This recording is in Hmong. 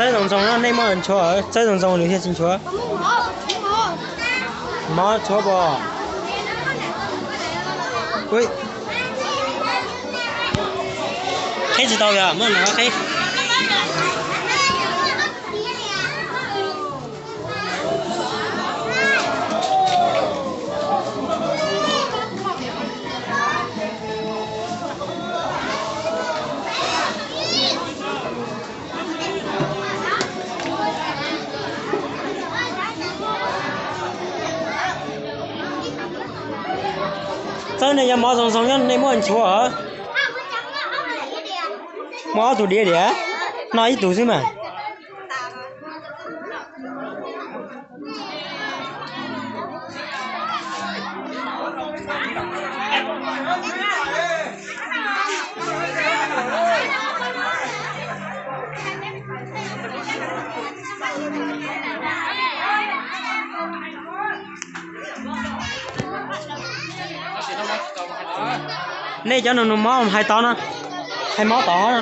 Txawb zoo zoo no nej muab nchuav, txawb zoo zoo nws thiaj tsis nchuav. Mob tshuav pom. Qheb tsis tau yog muab no qheb. Txawb nej yog mov zoo zoo nyob nej muab nchuav. Muaj ob tug diav diav, noj ib tug xwb mas. Nej cov nus nus mob hais tod no, hais mob tod no.